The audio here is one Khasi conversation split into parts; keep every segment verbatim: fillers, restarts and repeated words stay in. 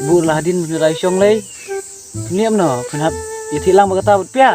Buh la hadien phin rai shong lei. Phin ïa mano, phin hap ïa thik lang ba kata bad pia.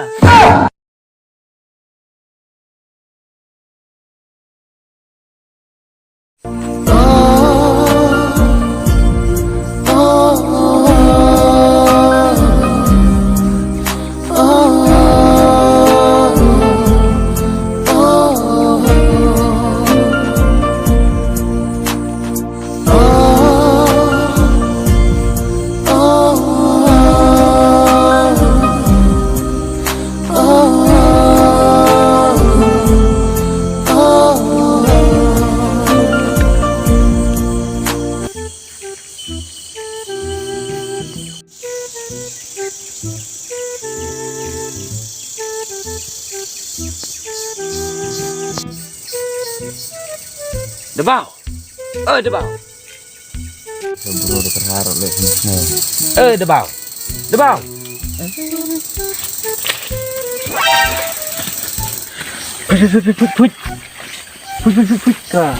Dabaw. Oi, Dabaw. Bro, da kyrhar le. Oi, Dabaw. Dabaw. Phuit, phuit, phuit, phuit, phuit. Phuit, phuit, phuit, phuit ka.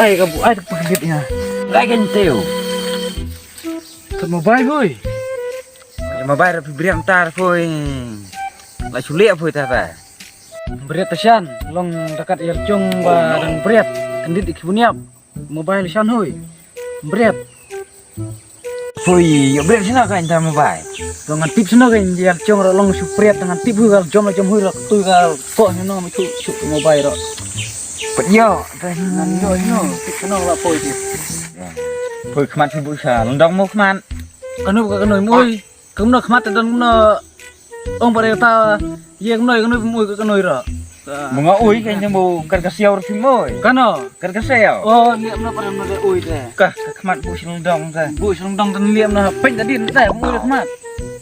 Ai ka bu, ai ka pagit ïa. Ai ka nteu. Kat mobile, boy. Kat mobile, phi briam tar, boy. La shu leh, boy, ta ta. Briat ta shan, long da kat ïar jong ba dang briat. Kyndit ki buniap. Mobile shan, hoi. Briat. Hoi, ïa briat shano ka inta mobile. Long ngan tip shano ka ïar jong ro long shu briat ngan tip hoi ka jom la jom hoi ro tu ka ko shano mi tu shu mobile ro. Pat ïa, ta ngan ïa shano, tip shano la poi tip. Poi khmat phi bu sha, londong mo khmat. Kano ka kano mui. Kumno khmat ta don kumno ong ba ta ye kumno kumno phi mui ka kano ro. Mo nga ui ka nyang mo kar ka siaw ro phi mui. Kano? Kar ka siaw. Oh, ni amno pa amno de ui de. Ka, ka khmat bu shlong dong ka. Bu shlong dong tan liam na pek da din da mui da khmat.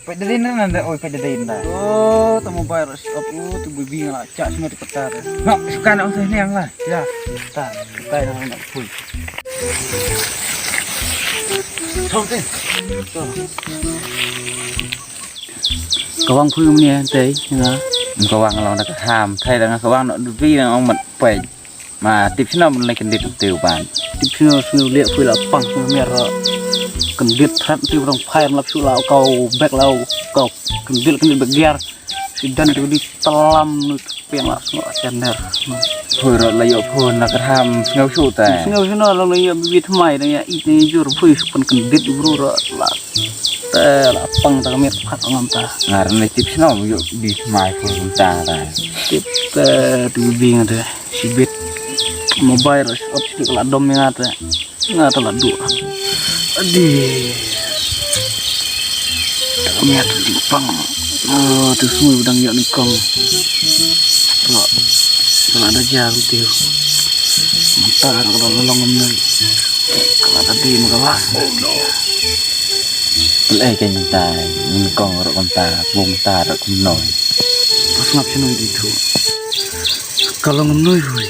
Pek da din na da ui pek da din da. Oh, ta mobile ro shop u tu bu bi nga la cha shima tu pata de. Nga suka na ong tu niang la. Ya, ta, ta na na pui. Thong tin. Ka wang phu mne te nga. Ka wang long da ka ham thai da nga ka wang no du bi da ong mat pek. Ma tip shino mun le kyndit te u ban. Tip shino shino le phu la pang shino mer ro. Kyndit thrat te rong phai lap shu la kau bek la kau kyndit kyndit bek giar. Si dan tu di telam nu piang la shino chaner. Phu ro la yo phu na ka ham sngew shu te. Sngew shino la la yo bi tmai da ya i te jur phu shu pun kyndit bru ro la. Te la pang ta miet phat ngam ta. Ngar ne tip sno yo di mai pun ta ta. Tip te tu bi ngate. Sibit mobile ro op sibit la dom ngate. Ngate la du. Adi. Ta miet di pang. Oh, tu sui dang yo ni kong. Ro. Kala da jar tiu. Mata ro kala long ngam nai. Kala da di ma kala. Pulai ka mynta, ngin kong ro kumta, bum ta ro kumnoi. Pas ngap shnoi di tu. Kala ngam noi hui.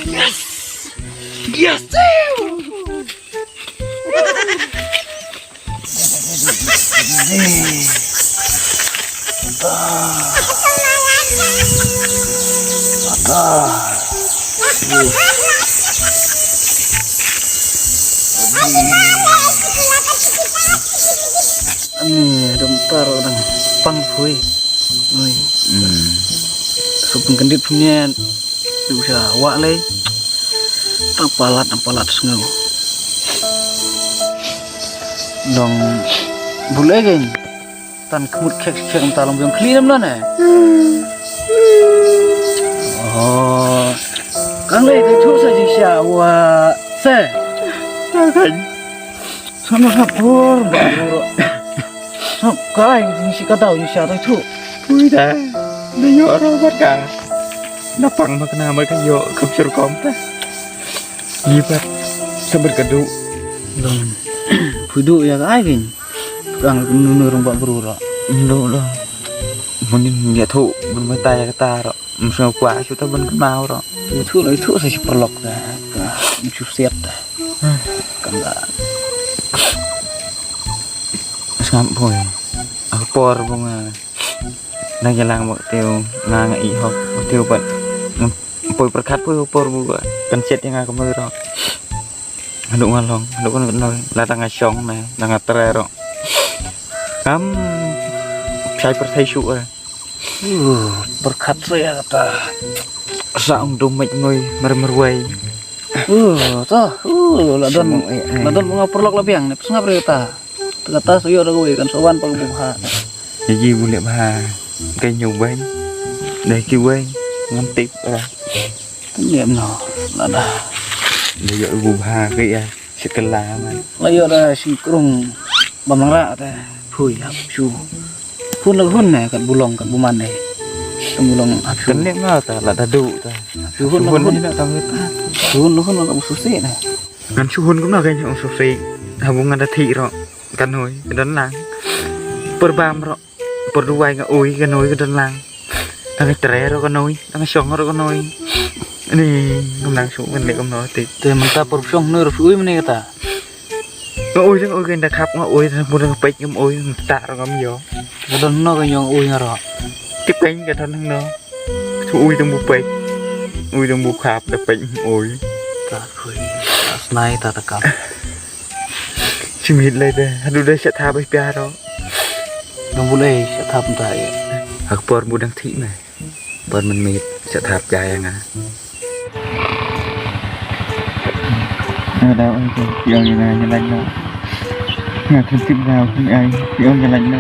Yes! Yes! Ani dum tar dang pang phui. Ui. Hmm. Sopun kendit punya. Dusha wak lei. Tang palat, tang palat sngew. Dong bule gen. Tan khmut khek khek ta long biang khli nam nan eh. Oh. Kang lei te thu sa jingsha wak se. Kang. Sana hap bor ba bor. Hap kai jingsha ka dau jingsha te thu. Pui da. Da yo ro bat ka. Na pang ma kena ma ka yo kham sur kom ta. Ni pat sabar ka du. Dong. Pui du ya ka ai kin. Kang nu nu rong ba bru ro. Ndu lo. Munin ya thu bun ma ta ya ka ta ro. Msngew kwah shu ta ban kynmaw ro. Ithuh la ithuh sa shi paralok ta. Ka mshu siat ta. Kam da. Sngap boy. Ak por bo nga. Nang jalang ba teu nga nga i hok ba teu pat. Poi pyrkhat poi ha por ba kan shet ïa nga kumno ruh. Haduh nga long, haduh nga long, lada nga shong ne, lada nga trei ruh. Ngam shai pyrthei shuh eh. Uh, pyrkhat sa ïa kata. Sa ong dum mait noi mer merwai. Uh, to, uh, la don, la don bunga perlok la biang ne, pesngap re kata. Kata sa ïoh da kawei kan sa wan pa ka bubha. Ïa ji bu leh bha. Kai nyu bai. Dai ki bai. Ngam tip ra. Kan ïa no, la da. Dai ïoh bubha kai ïa. Shit kylla man. La ïoh da shingkrung bam lang rah te. Phui hap shu. Hun la hun ne kat bulong kat buman ne. Kat bulong hap shu. Kan lem la ta la da du ta. Shu hun la hun. Hun la hun la bu susi ne. Ngan shu hun kumno kan shu susi. Habu ngan da thi ro. Kan hoi ka don lang. Perbam ro. Perduwai nga ui ka noi ka don lang. Tang trei ro ka noi, tang shong ro ka noi. Ni ngam nang shu kan leh kumno ti. Te mynta por shong noi ro ui mane kata. Nga ui tang ui ka inda khap nga ui tang pun ka pek ngam ui ta ro ngam yo. Ka don no ka nyong ui nga ro. Tip ka ka don no. Shu ui tang bu pek. Ui tang bu khap da pek ngam ui. Ta khui. Snai ta ta kap. Chimit lai de, hadu de sha thap ai pia ro. Dong bu lai sha thap ta ya. Ak por bu dang thi me. Por man mit sha thap ja ya nga. Ada oi ko, piang ina ina lai no. Nga thun tip dau kun ai, piang ina lai no.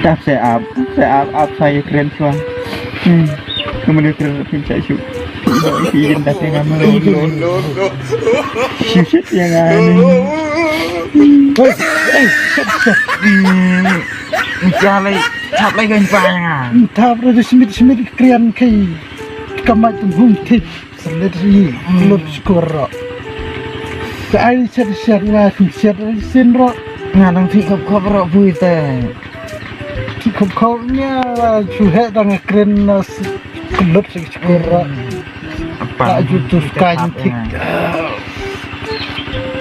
Tap se ap, se ap, ap sa ye kren chua. Kemudian kren pin sa shu. Ido isi yin da te ngam lo. Shu shit ya nga ni. Hei, hei, shit, shit. Ja lai, thap lai kan pa ya nga. Thap ra de smit smit krian kai. Kamai tum hung thik. Selet ri, lut skor ro. Ka ai shet shet nga shet sin ro. Nga nang thik kop kop ro bui te. Thik kop kop nya chu he dang kren na kelut sik skor ro. Apa? Tak ju tu skai thik.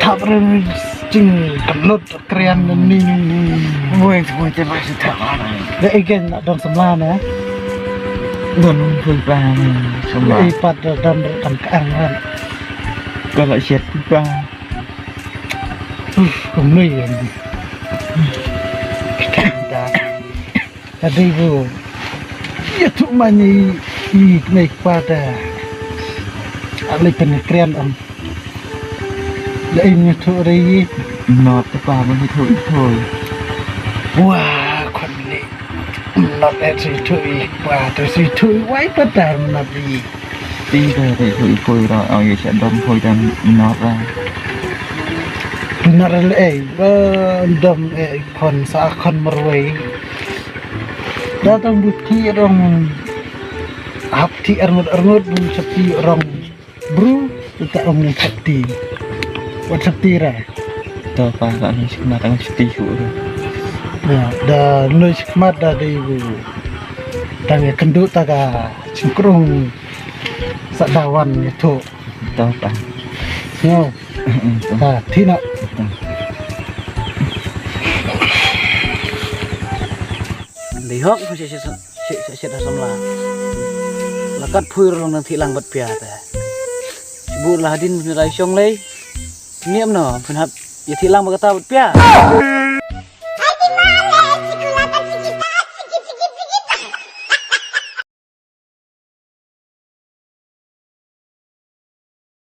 Thap ren jing kelut. Krian ni ni ni. Woi, woi, te ba si thap. Da again nak dong semla na. Don pui pa ni semla. Ei pat da don kan ka ang ran. Kalau siat pui pa. Uf, kum ni ya ni. Kita dah. Tadi bu. Ya tu mani ni ni pada. Alai pen krian am. La in ïathuh re i. Not te pa ban ïathuh ïathuh. Wah, khun ni. Not eh shu ïathuh i pa te shu ïathuh i wai pa tar not i. Ti te te ïathuh i poi ra au ïa sha dom poi dan not ra. Not ra le eh ba dom eh khun sa khun marwei. Da tang bu ti rong hap ti arngut arngut bu sa ti rong. Bru, ta ong ni chapti. Wat chapti ra. To pa ka ni sikmat ang chapti hu. Ya, da ni sikmat da di bu. Tang ya kendu ta ka chingkrung. Sa dawan ya tu. To pa. Yo. Ta tina. Dei hok shet shet shet shet ha samla. La kat phuir long nang thih lang bad pia te. Sibur la hadin phin rai shong lei. Niam no phin hap ya thih lang bad kata bad pia.